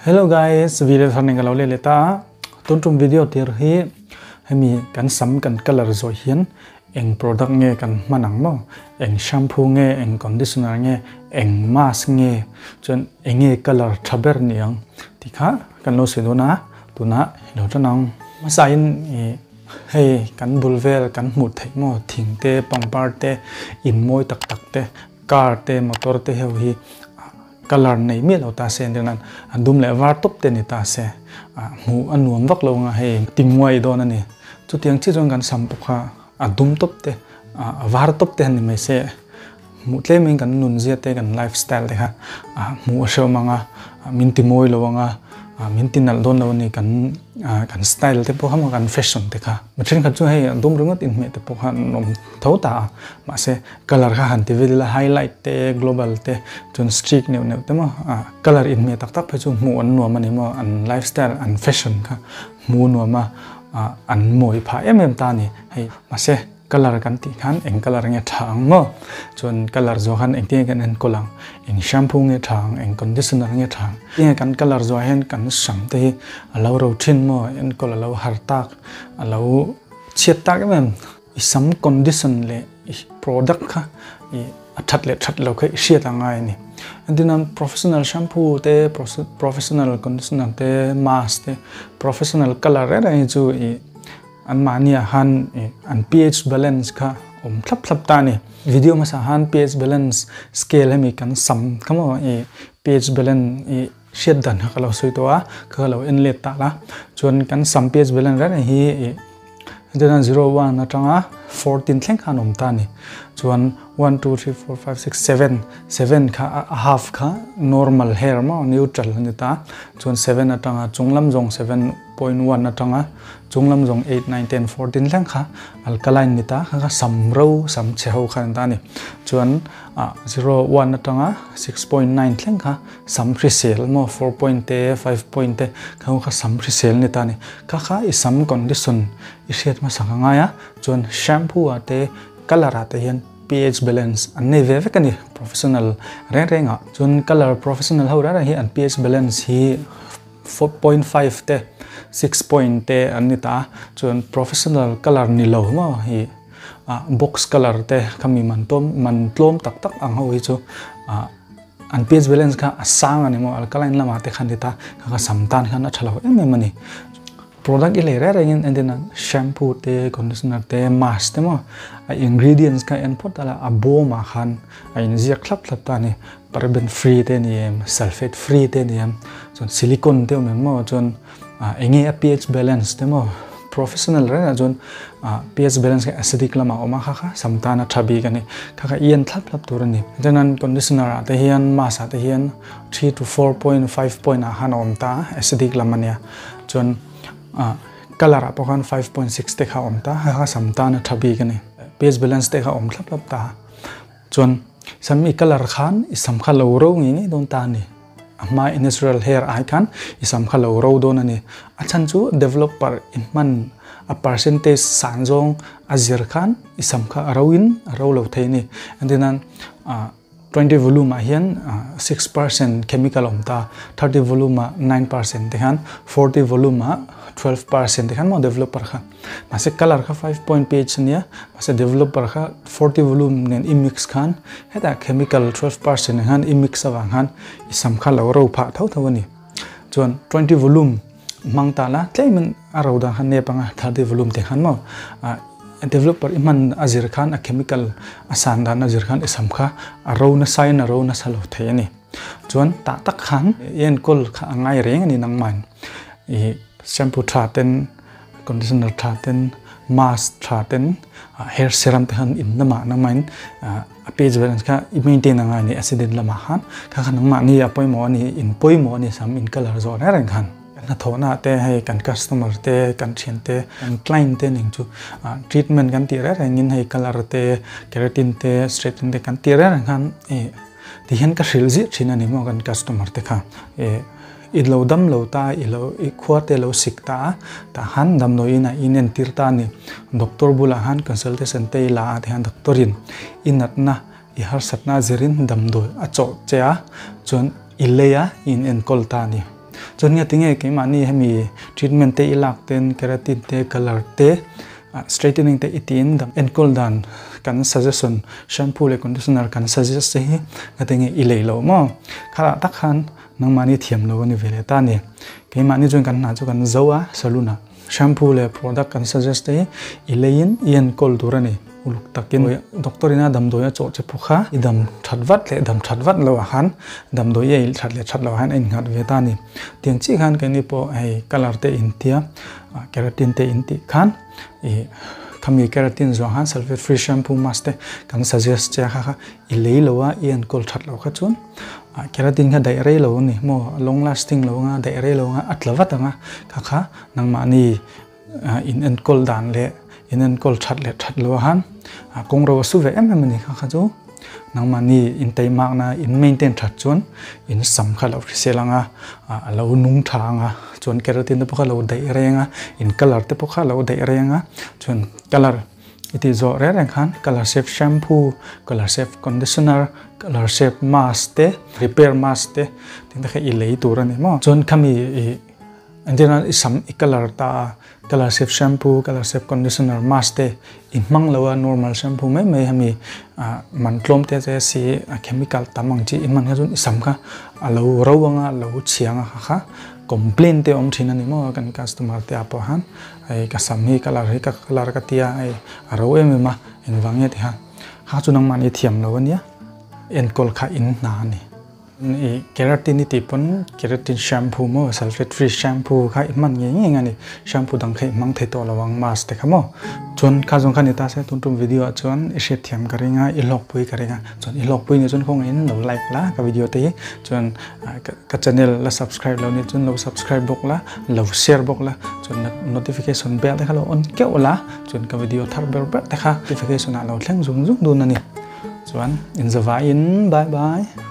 Hello guys, video thar nen ka lo let leh ta a. Tun tum video tir hi hemi kan sam kan color zawh hian eng product nge kan hman ang maw? Eng shampoo nge, eng conditioner nge, eng mask nge, chuan eng nge color tha ber ni ang tih kha kan lo sawi dawn a, tunah i lo tan ang. Hmasain ih hei kan bul vel kan hmuh theih maw thing te, pangpar te, in mawi tak tak te, car te, motor te ho hi Colour nei miah lo ta se entir nan a dum leh var tawp te ni ta se hmuh a nuam vak lo anga hei ti nguai dawn a ni. Chutiang chiah chuan kan sam pawh kha a dum tawp te a var tawp te han ni mai se hmuh tlem in kan nun zia te kan life style te kha hmuh a hrehawm anga min ti mawi lo anga min ti nalh dawn lo a ni kan kan style te pawh kha maw kan fashion te kha. Mi thenkhat chu hei a dum ringawt inhmeh te pawh kha an awm tho ta a mahse Colour kha han ti vel ila highlight te global te chuan streak neuh neuh te maw ah colour inhmeh tak tak phei chu hmuh an nuam a ni maw an lifestyle an fashion kha hmuh a nuam a ah an mawi phah em em ta a ni hei mahse colour kan tih khan eng colour nge tha ang maw chuan colour zawh khan engtin nge kan enkawl ang eng shampoo nge tha ang eng conditioner nge tha ang tinge kan colour zawh hian kan sam te hi a lo ro thin maw enkawl a lo har tak a lo chhiat tak em em. I sam condition leh i product kha i a that leh that lo kha i hriat a ngai a ni. Entirnan professional shampoo te, professional conditioner te, mask te, professional colour reng reng hi chu i anmahni ah khan i an pH balance kha awm thlap thlap ta a ni. Video hmasa khan pH balance scale hemi kan sam kha maw i pH balance i hriat dan kha ka lo sawi tawh a, kha ka lo en let tak a. Chuan kan sam pH balance reng reng hi i Chuan 01 atanga 14 thleng khan awm ta a ni. Chuan 1, 2, 3, 4, 5, 6, 7, 7 kha a half kha normal hair maw neutral a ni ta. Chuan 7 atanga chung lam zawng 7.1 atanga chung lam zawng 8, 9, 10, 14 thleng kha alkaline ni ta. Kha kha sam ro sam chhe ho kha a ni ta a ni. Chuan 0, 1 atanga 6.9 thleng kha Sam hrisel maw 4 point te 5 point te kha kha sam hrisel ni ta ni kha kha i sam condition i hriat hmasak a ngai a chuan shampoo ah te colour ah te hian pH balance an nei ve vek a ni professional reng reng ah chuan colour professional ho reng reng hi an pH balance hi 4.5 te 6 point te an ni ta a chuan professional colour ni lo maw hi ah box colour te khami man tlawm man tlawm tak tak ang ho hi chu ah. An pH balance kha a sang a ni maw, alkaline lamah te khan ti ta, kha kha sam tan khan a tha lo em em a ni. Product i lei reng rengin entin a shampoo te, conditioner te, mask te maw, a ingredients kha en phawt a la, a bawmah khan a inziak thlap thlap ta a ni. Paraben free te a ni em, sulphate free te a ni em, chuan silicone te awm em maw, chuan eng nge a pH balance te maw, professional reng ah chuan pH balance kha acidic lamah a awm a kha kha sam tan a tha bik a ni kha kha i en thlap thlap tur a ni chuan conditioner ah te hian mask ah te hian 3 to 4.5 point ah khan a awm ta a acidic lam a nia chuan colour ah pawh khan 5.6 te kha a awm ta kha kha sam tan a tha bik a ni pH balance te kha a awm thlap thlap ta chuan sam i colour khan i sam kha lo ro ngei ngei dawn ta a ni. A hma i natural hair ai khan i sam kha lo ro dawn a ni. A chhan chu developer i hman a percentage san zawng a zir khan i sam kha a ro in a ro lo thei a ni. Engtin nan 20 volume ah hian 6% chemical a awm ta, 30 volume ah 9% te khan, 40 volume ah 12% te khan maw developer kha. Mahse colour kha 5 point pH a nia, mahse developer kha 40 volume nen i mix khan hetah chemical 12% nen khan i mix avang khan i sam kha lo ro phah tho tho a ni. Chuan 20 volume hmang ta la tlemin a ro dan kha nep anga 30 volume te khan maw developer i hman a zir khan a chemical a san dan a zir khan i sam kha a ro nasa in a ro nasa lo thei a ni. Chuan tah tak khan i enkawl kha a ngai reng a ni nangmah in i shampoo tha ten Conditioner tha ten, mask tha ten, hair serum te khan in lamah nangmah in a pH balance kha i maintain a ngai a ni acid lamah khan kha kha nangmah ni a pawimawh a ni in pawimawh a ni sam in colour zawh reng reng khan. Kan hnathawhna ah te hei kan customer te kan thian te kan client te ning chu treatment kan tih reng reng in hei colour te keratin te straightening te kan tih reng reng khan ti hian ka hrilh ziah thin a ni maw kan customer te kha. I lo dam lo ta, i lo i khua te lo sik ta a, tah khan damdawiin ah in entir ta a ni. Doctor bulah khan consultation te i la a tihian doctor in i natna, i harsatna a zirin damdawi a chawh che a, chuan i lei a, i in enkawl ta a ni. Chuan nge tinge keimahni hemi treatment te i lak ten keratin te colour te straightening te i tiin dam enkawl dan kan suggestion shampoo leh conditioner kan suggest te hi nga tinge i lei lo maw? Khalah tak khan nangmahni thiam lo a ni ve leh ta a ni. Keimahni chuan kan hna chu kan zo a salon ah. Shampoo leh product kan suggest te hi i leiin i enkawl tur a ni. Uluk takin doctor ina damdawi a chawh che pawh kha i dam that vat leh dam that vat loh ah khan damdawi i ei that leh that loh ah hian a innghat ve ta a ni. Tiang chiah khan keini pawh hei colour te intia keratin te intih khan ih khami keratin zawh khan sulphate free shampoo mask te kan suggest che a kha kha i lei lo a i enkawl that loh kha chuan keratin kha daih rei lo a ni maw long lasting lo anga daih rei lo anga a tla vat ang a kha kha nangmahni in enkawl dan leh in enkawl that leh that lo a khan kawng ro a su ve em em a ni kha kha chu nangmahni in teimakna in maintain that chuan in sam kha lo hrisel ang a a lo nung tha ang a chuan keratin te pawh kha lo daih reng a in colour te pawh kha lo daih reng a chuan colour i tih zawh reng reng khan colour safe shampoo colour safe conditioner colour safe mask te repair mask te tin te kha i lei tur a ni maw chuan khami ih Engtir nan i sam i colour ta a, colour safe shampoo, colour safe conditioner, mask te i hmang lo a, normal shampoo mai mai hemi man tlawm te che si a chemical tam ang chi i hman kha chuan i sam kha a lo ro ang a, a lo chhia ang a kha kha complaint te a awm thin a ni maw kan customer te ah pawh khan hei ka sam hi colour hi ka colour ka tia hei a ro em em a engvang nge tih kha kha chu nangmahni thiam lo ania enkawl kha in hna a ni. I keratin i tih pawn keratin shampoo maw sulphate free shampoo kha i hman ngei ngei a ni. Shampoo dang kha i hmang thei tawh lo ang mask te kha maw. Chuan kha zawng kha ni ta se tun tum video ah chuan i hriatthiam ka ring a, i hlawkpui ka ring a. Chuan i hlawkpui nih chuan khawngaih in lo like la ka video te hi. Chuan ka channel la subscribe lo nih chuan lo subscribe bawk la, lo share bawk la. Chuan notification bell te kha lo on keuh la, chuan ka video thar ber ber te kha notification ah lo thleng zung zung dun a ni. Chuan inzavaiin bye bye.